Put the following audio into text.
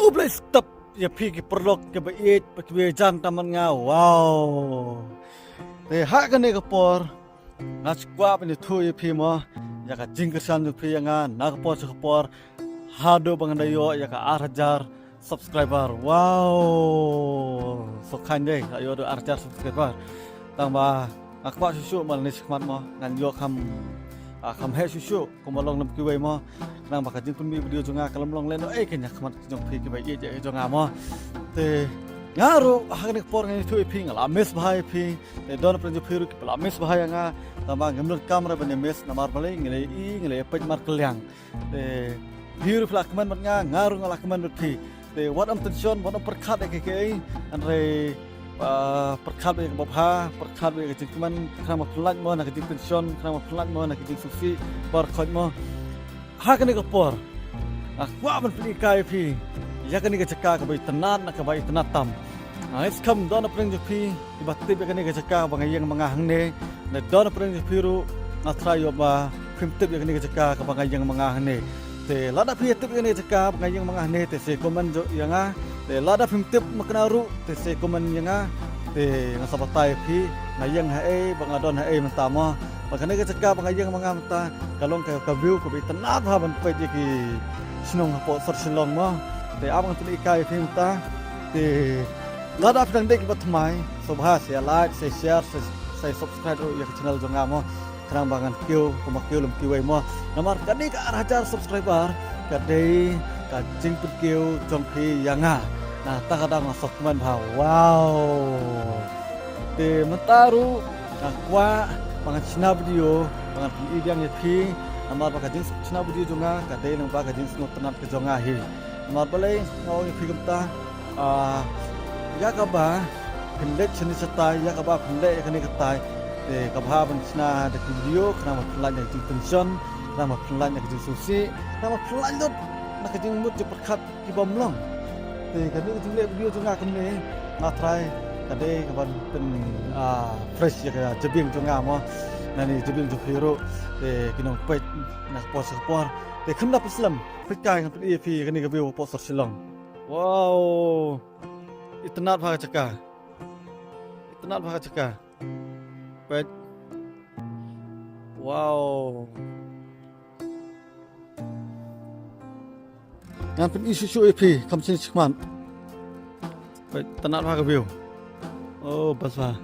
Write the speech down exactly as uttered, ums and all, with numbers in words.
Khublei step ïa phi ki paralok kiba ïeit bad kiba ïeit tam man nga. Wow. Te ha kane ka por nga shu kwah ban ïathuh ïa phi mo ïa ka jingkyrshan jong phi ïa nga na ka por sha ka por haduh ba ngan da ïoh ïa ka ar hajar subscriber. Wow. So khain dei la ïoh da ar hajar subscriber. Tang ba nga kwah shuh shuh man ne shakhmat mo ngan ïoh kham ah, kham heh shuh shuh. Kumba long lem kiwei mo. Khnang ba ka jingpynmih video jong nga ka lem long lehnohei keiñ ha khmat jong phi kiba ïeit ïa jong nga mo. Te nga ruh ha kane ka por ngan ïathuh ïa phi nga la miss bha ïa phi. Te don pyrshah jong phi ruh kiba la miss bha ïa nga. Tang ba ngim donkam re ban ïa miss namar balei ngi la ïohi ngi la ïa peit markylliang. Te phi ruh phi la kmen bad nga nga ruh nga la kmen bad phi. Te wat ym tension wat ym pyrkhat ïa kiei kiei. Hynrei ah, pyrkhat ïa kaba bha pyrkhat ïa ka jingkmen khnang ba pynlait mo na ka jingtension khnang ba pynlait mo na ka jingsngewsih baroh khoit mo. Ha kane ka por nga kwah ban pynhikai ïa phi ïa kane ka jaka kaba itynnad na kaba itynnad tam. Nga ngeit skhem don na pdeng jong phi kiba tip ïa kane ka jaka ba nga ïeng ma nga hangne. Ne don na pdeng jong phi ruh nga tharai ïoh ba phim tip ïa kane ka jaka kaba nga ïeng ma nga hangne. Te lada phi tip ïa kane ka jaka ba nga ïeng ma nga hangne te sa comment ïa nga. Te lada phim tip ma kane ruh te sa comment ïa nga. Te nga sa batai ïa phi nga ïeng haei ba nga don haei mynta mo. Ba kane ka jaka ba nga ïeng ma nga mynta ka long ka view kaba itynnad bha ban peit ïa ki shnong hapoh sor Shillong mo. Te ap ngan pynhikai ïa phi mynta. Te lada phi dang dei kiba thymmai sngewbha sa like sa share sa subscribe ruh ïa ka channel jong nga mo. Khnang ba ngan kiew kumba kiew lem kiwei mo. Namar kane ka ar hajar subscriber ka dei ka jingpynkiew jong phi ïa nga. Na kata ka daw nga sngewkmen bha. Wow. Te mynta ruh nga kwah ba ngan shna video ba ngan pyni biang ïa phi. Namar ba ka jingshna video jong nga ka dei lyngba ka jingsngewtynnad ka jong nga hi. Namar balei nga ong ïa phi kumta. Ah, ïa kaba phin leit shane shatai ïa kaba phin leit ïa kane katai. Te ka bha ban shna da ki video khnang ba phin lait na ka jingtension khnang ba phin lait na ka jingsngewsih khnang ba phin lait lut na ka jingmut jingpyrkhat ki bym long. Te kane ka jingleh video jong nga kane nga tharai ka dei kaban pyn ah, fresh ïa ka jabieng jong nga mo. Nane jabieng jong phi ruh te ki nongpeit na ka por sha ka por. Te khlem da pynslem peit kai ngan pyni ïa phi kane ka view hapoh sor Shillong. Wow. Itynnad bha ka jaka. Itynnad bha ka jaka. Peit. Wow. Ngan pyni shuh shuh ïa phi kham shisien shakhmat. Peit, itynnad bha ka view. Oh, best bha.